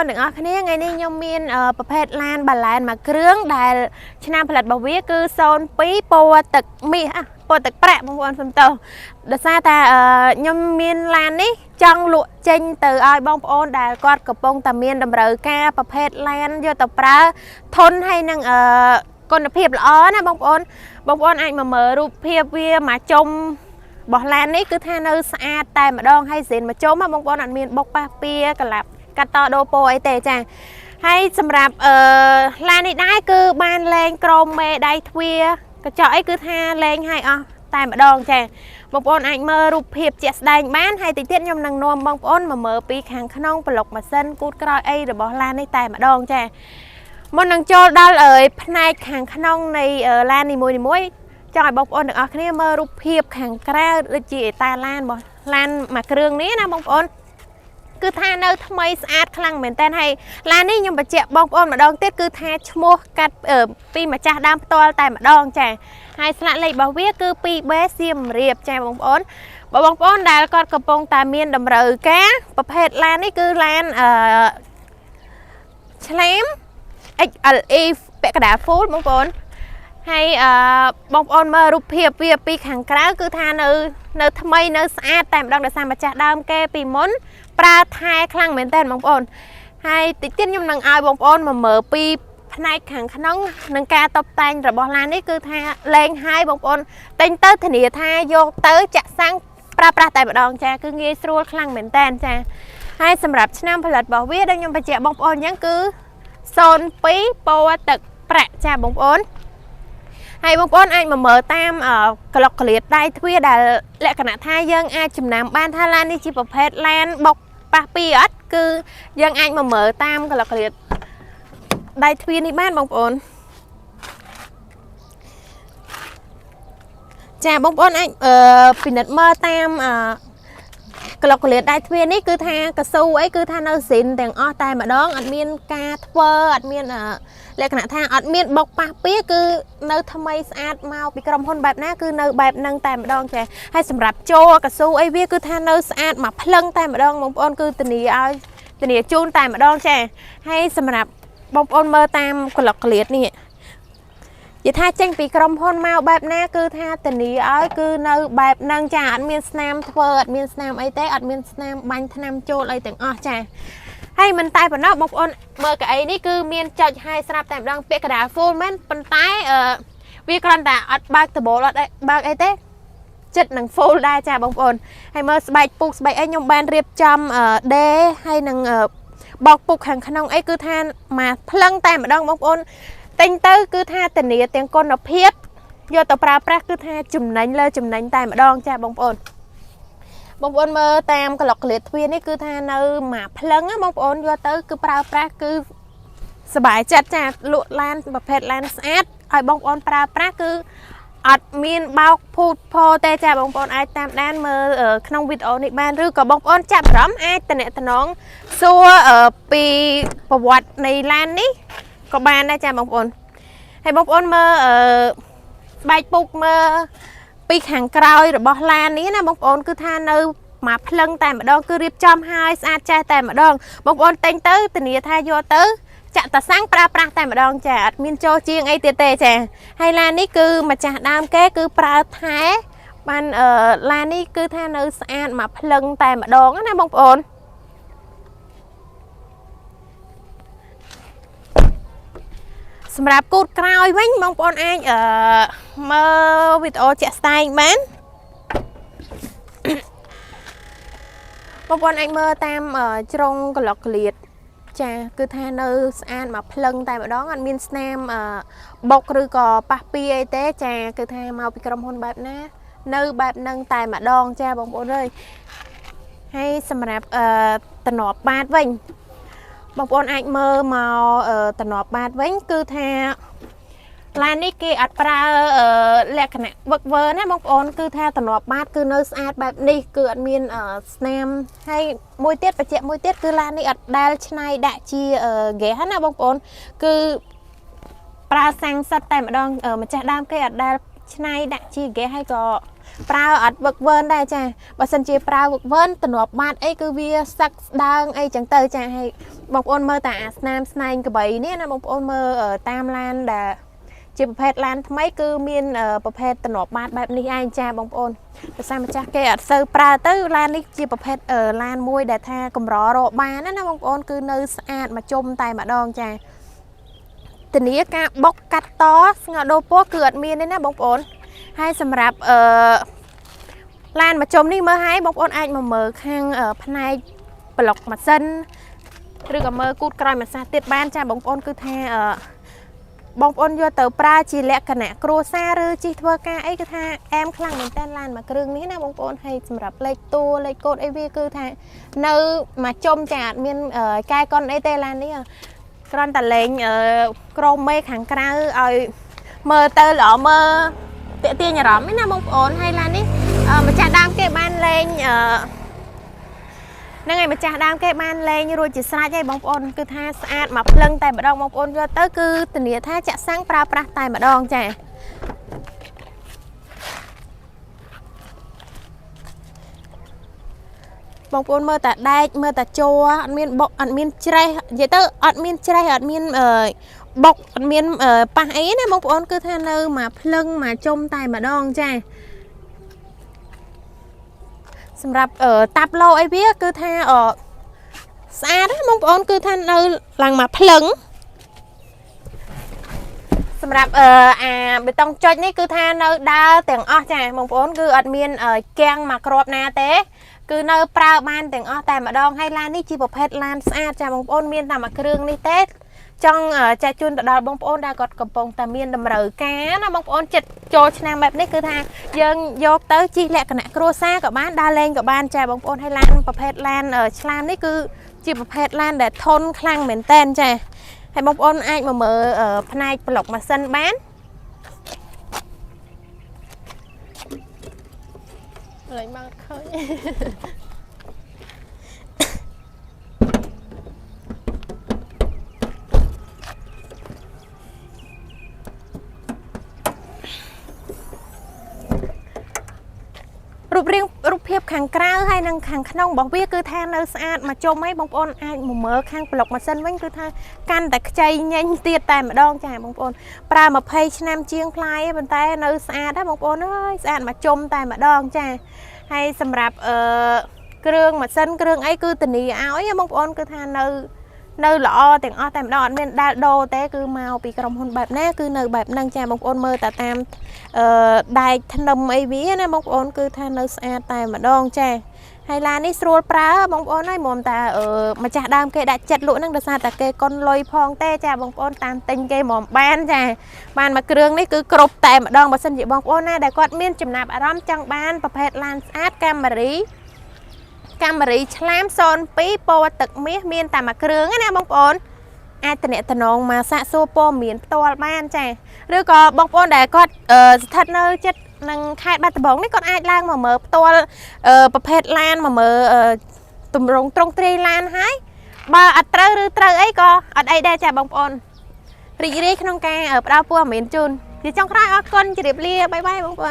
ទាំងអស់គ្នាថ្ងៃនេះខ្ញុំមានប្រភេទឡានបាឡែនមួយគ្រឿងដែលឆ្នាំផលិតរបស់វាគឺ02ពណ៌ទឹកមាសពណ៌ទឹកប្រាក់បងប្អូនសុំទោសដោយសារតែខ្ញុំមានឡាននេះចង់លក់ចេញទៅឲ្យបងប្អូនដែលគាត់កំពុងតែមានតម្រូវការប្រភេទឡានយកទៅប្រើធន់ហើយនឹងគុណភាពល្អណាបងប្អូនបងប្អូនអាចមកមើលរូបភាពវាមកជុំរបស់ឡាននេះគឺថានៅស្អាតតែម្ដងហើយសេនមកជុំបងប្អូនអត់មានបុកប៉ះពៀកលាប់កាត់តដូពោអីទេចាហើយសម្រាប់ឡាននេះដែរគឺបានលែងក្រមមេដៃទ្វារកញ្ចក់អីគឺថាលែងឲ្យអស់តែម្ដងចាបងប្អូនអាចមើលរូបភាពជាក់ស្ដែងបានហើយតិចទៀតខ្ញុំនឹងនាំបងប្អូនមកមើលពីខាងក្នុងប្លុកម៉ាស៊ីនគូតក្រោយអីរបស់ឡាននេះតែម្ដងចាមុននឹងចូលដល់ផ្នែកខាងក្នុងនៃឡាននីមួយៗចង់ឲ្យបងប្អូនទាំងអស់គ្នាមើលរូបភាពខាងក្រៅដូចជាអេតាឡានរបស់ឡានមួយគ្រឿងនេះណាបងប្អូនគឺថានៅថ្មីស្អាតខ្លាំងមែនតើហើយឡាននេះខ្ញុំបញ្ជាក់បងប្អូនម្ដងទៀតគឺថាឈ្មោះកាត់ពីម្ចាស់ដើមផ្ទាល់តែម្ដងចាហើយស្លាកលេខរបស់វាគឺ 2B សៀមរាបចាបងប្អូនបើបងប្អូនដែលគាត់កំពុងតែមានតម្រូវការប្រភេទឡាននេះគឺឡានអឺឆ្លាម XLE ពាក់កណ្ដាល full បងប្អូនហើយអឺបងប្អូនមើលរូបភាពវាពីខាងក្រៅគឺថានៅថ្មីនៅស្អាតតែម្ដងដោយសារម្ចាស់ដើមគេពីមុនប្រើថែខ្លាំងមែនតើបងប្អូនហើយតិចទៀតខ្ញុំនឹងឲ្យបងប្អូនមកមើលពីផ្នែកខាងក្នុងនឹងការតុបតែងរបស់ឡាននេះគឺថាលែងហើយបងប្អូនទិញទៅធានាថាយកទៅចាក់សាំងប្រើប្រាស់តែម្ដងចាគឺងាយស្រួលខ្លាំងមែនតើចាហើយសម្រាប់ឆ្នាំផលិតរបស់វាដែលខ្ញុំបញ្ជាក់បងប្អូនអញ្ចឹងគឺ02ពណ៌ទឹកប្រាក់ចាបងប្អូនហើយបងប្អូនអាចមកមើលតាមក្លុកក្លៀតដៃទ្វារដែលលក្ខណៈថាយើងអាចចំណាំបានថាឡាននេះជាប្រភេទឡានបុកប៉ះពីអត់គឺយើងអាចមកមើលតាមក្លុកក្លៀតដៃទ្វារនេះបានបងប្អូនចាបងប្អូនអាចពិនិត្យមើលតាមក្លុកក្លៀតដៃទ្វារនេះគឺថាកស៊ូអីគឺថានៅស៊ីនទាំងអស់តែម្ដងអត់មានការធ្វើអត់មានលក្ខណៈថាអត់មានបុកប៉ះពៀគឺនៅថ្មីស្អាតមកពីក្រុមហ៊ុនបែបណាគឺនៅបែបហ្នឹងតែម្ដងចាហើយសម្រាប់ចូលកស៊ូអីវាគឺថានៅស្អាតមកភ្លឹងតែម្ដងបងប្អូនគឺធានាឲ្យធានាជូនតែម្ដងចាហើយសម្រាប់បងប្អូនមើលតាមក្លុកក្លៀតនេះនិយាយថាចេញពីក្រុមហ៊ុនមកបែបណាគឺថាធានាឲ្យគឺនៅបែបហ្នឹងចាអត់មានស្នាមធ្វើអត់មានស្នាមអីទេអត់មានស្នាមបាញ់ថ្នាំចូលអីទាំងអស់ចាហើយមិនតែប៉ុណ្ណោះបងប្អូនមើលកៅអីនេះគឺមានចុចឲ្យស្រាប់តែម្ដងពាក្យកណ្ដាល full មែនប៉ុន្តែអឺវាគ្រាន់តែអត់បើកដបូលអត់បើកអីទេចិត្តនឹង full ដែរចាបងប្អូនហើយមើលស្បែកពូកស្បែកអីខ្ញុំបានរៀបចំដេហើយនឹងបោកពុកខាងក្នុងអីគឺថាមកភ្លឹងតែម្ដងបងប្អូនទិញទៅគឺថាធានាទាំងគុណភាពយកទៅប្រើប្រាស់គឺថាចំណេញលើចំណេញតែម្ដងចាបងប្អូនបងប្អូនមើលតាមក្លុកក្លៀតទ្វារនេះគឺថានៅមួយភ្លឹងណាបងប្អូនយកទៅគឺប្រើប្រាស់គឺសบายចិត្តចាលក់ឡានប្រភេទឡានស្អាតឲ្យបងប្អូនប្រើប្រាស់គឺអត់មានបោកភូតផទេចាបងប្អូនអាចតាមដានមើលក្នុងវីដេអូនេះបានឬក៏បងប្អូនចាប់អារម្មណ៍អាចតំណងសួរពីប្រវត្តិនៃឡាននេះក៏បានដែរចាបងប្អូនហើយបងប្អូនមើលអឺស្បែកពុកមើលពីខាងក្រោយរបស់ឡាននេះណាបងប្អូនគឺថានៅមកភ្លឹងតែម្ដងគឺរៀបចំឲ្យស្អាតចេះតែម្ដងបងប្អូនទិញទៅធានាថាយកទៅចាក់តសាំងប្រើប្រាស់តែម្ដងចាអត់មានចូលជាងអីទៀតទេចាហើយឡាននេះគឺម្ចាស់ដើមគេគឺប្រើថែបានអឺឡាននេះគឺថានៅស្អាតមកភ្លឹងតែម្ដងណាបងប្អូនសម្រាប់គូតក្រោយវិញបងប្អូនអាចអឺមើលវីដេអូជាក់ស្ដែងបានបងប្អូនអាចមើលតាមជ្រុងក្លុកក្លៀតចាគឺថានៅស្អាតមកភ្លឹងតែម្ដងអត់មានស្នាមបុកឬក៏ប៉ះពីអីទេចាគឺថាមកពីក្រុមហ៊ុនបែបណានៅបែបហ្នឹងតែម្ដងចាបងប្អូនអើយហើយសម្រាប់តំណប់បាតវិញបងប្អូនអាចមើលមកតំណប់បាតវិញគឺថាឡាននេះគេអត់ប្រើលក្ខណៈវឹកវើណាបងប្អូនគឺថាតំណប់បាតគឺនៅស្អាតបែបនេះគឺអត់មានស្នាមហើយមួយទៀតបញ្ជាក់មួយទៀតគឺឡាននេះអត់ដែលឆ្នៃដាក់ជាហ្គាសណាបងប្អូនគឺប្រើសាំងសិតតែម្ដងម្ចាស់ដើមគេអត់ដែលឆ្នៃដាក់ជាហ្គាសហើយក៏ ប្រើអត់វឹកវើនដែរចាបើសិនជាប្រើវឹកវើនទំនាប់បាតអីគឺវាសឹកស្ដើងអីចឹងទៅចាហើយបងប្អូនមើលតាអាស្នាមស្នែងកបីនេះណាបងប្អូនមើលតាមឡានដែលជាប្រភេទឡានថ្មីគឺមានប្រភេទទំនាប់បាតបែបនេះឯងចាបងប្អូនដោយសារម្ចាស់គេអត់សូវប្រើទៅឡាននេះជាប្រភេទឡានមួយដែលថាកម្ររកបានណាបងប្អូនគឺនៅស្អាតមកជុំតែម្ដងចាធានាការបុកកាត់តស្ងោដូរពណ៌គឺអត់មានទេណាបងប្អូនហើយសម្រាប់អឺឡានមកជុំនេះមើលឲ្យបងប្អូនអាចមកមើលខាងផ្នែកប្លុកម៉ាស៊ីនឬក៏មើលគូតក្រោយម៉ាសាទៀតបានចាបងប្អូនគឺថាបងប្អូនយកទៅប្រើជាលក្ខណៈគ្រួសារឬជិះធ្វើការអីគឺថាអែមខ្លាំងមែនតើឡានមួយគ្រឿងនេះណាបងប្អូនហើយសម្រាប់លេខតួលេខកូដអីវាគឺថានៅមកជុំចាអត់មានកែកុនអីទេឡាននេះគ្រាន់តែលេងក្រមមេខាងក្រៅឲ្យមើលទៅល្អមើលតាក់ទាញអារម្មណ៍ណាបងប្អូនហើយឡាននេះម្ចាស់ដើមគេបានលេងហ្នឹងហើយម្ចាស់ដើមគេបានលេងរួចជាស្រេចហើយបងប្អូនគឺថាស្អាតមកភ្លឹងតែម្ដងបងប្អូនយកទៅគឺធានាថាចាក់សាំងប្រើប្រាស់តែម្ដងចាបងប្អូនមើលតាដែកមើលតាជ័រអត់មានបុកអត់មានច្រេះនិយាយទៅអត់មានច្រេះអត់មានបុកអត់មានប៉ះអីណាបងប្អូនគឺថានៅមកភ្លឹងមកជុំតែម្ដងចាសម្រាប់តាប់ឡូអីវាគឺថាស្អាតណាបងប្អូនគឺថានៅឡើងមកភ្លឹងសម្រាប់អាបេតុងចុចនេះគឺថានៅដើរទាំងអស់ចាបងប្អូនគឺអត់មានគាំងមកគ្រាប់ណាទេគឺនៅប្រើបានទាំងអស់តែម្ដងហើយឡាននេះជាប្រភេទឡានស្អាតចាបងប្អូនមានតែមួយគ្រឿងនេះទេចង់ចែកជូនទៅដល់បងប្អូនដែលគាត់កំពុងតែមានតម្រូវការណាបងប្អូនចិត្តចូលឆ្នាំបែបនេះគឺថាយើងយកទៅជិះលក្ខណៈគ្រួសារក៏បានដើរលេងក៏បានចាបងប្អូនហើយឡានប្រភេទឡានឆ្លាមនេះគឺជាប្រភេទឡានដែលធន់ខ្លាំងមែនតែនចាហើយបងប្អូនអាចមកមើលផ្នែកប្លុកម៉ាស៊ីនបានលេងមកឃើញរូបរាងរូបភាពខាងក្រៅហើយនិងខាងក្នុងរបស់វាគឺថានៅស្អាតមកជុំហើយបងប្អូនអាចមកមើលខាងប្លុកម៉ាស៊ីនវិញគឺថាកាន់តែខ្ចីញញទៀតតែម្ដងចាបងប្អូនប្រើ20ឆ្នាំជាងផ្លាយប៉ុន្តែនៅស្អាតណាបងប្អូនអើយស្អាតមកជុំតែម្ដងចាហើយសម្រាប់គ្រឿងម៉ាស៊ីនគ្រឿងអីគឺធានាឲ្យបងប្អូនគឺថានៅល្អទាំងអស់តែម្ដងអត់មានដែលដូរទេគឺមកពីក្រុមហ៊ុនបែបណាគឺនៅបែបហ្នឹងចាបងប្អូនមើលតែតាមដែកធ្នឹមអីវាណាបងប្អូនគឺថានៅស្អាតតែម្ដងចាហើយឡាននេះស្រួលប្រើបងប្អូនហើយមុំតាម្ចាស់ដើមគេដាក់ចិត្តលក់ហ្នឹងដោយសារតែគេកុនលុយផងទេចាបងប្អូនតាមទិញគេមកបានចាបានមួយគ្រឿងនេះគឺគ្រប់តែម្ដងបើសិនជាបងប្អូនណាដែលគាត់មានចំណាប់អារម្មណ៍ចង់បានប្រភេទឡានស្អាតកាមេរីឆ្លាម02ពណ៌ទឹកមាសមានតែមួយគ្រឿងណាបងប្អូនអាចតំណងមកសាកសួរព័ត៌មានផ្ទាល់បានចាឬក៏បងប្អូនដែលគាត់ស្ថិតនៅចិត្តនឹងខេត្តបាត់ដំបងនេះគាត់អាចឡើងមកមើលផ្ទាល់ប្រភេទឡានមកមើលទម្រង់ត្រង់ទ្រាយឡានហើយបើអត់ត្រូវឬត្រូវអីក៏អត់អីដែរចាបងប្អូនរីករាយក្នុងការផ្ដល់ព័ត៌មានជូនជាចុងក្រោយអរគុណជម្រាបលាបាយបាយបងប្អូន។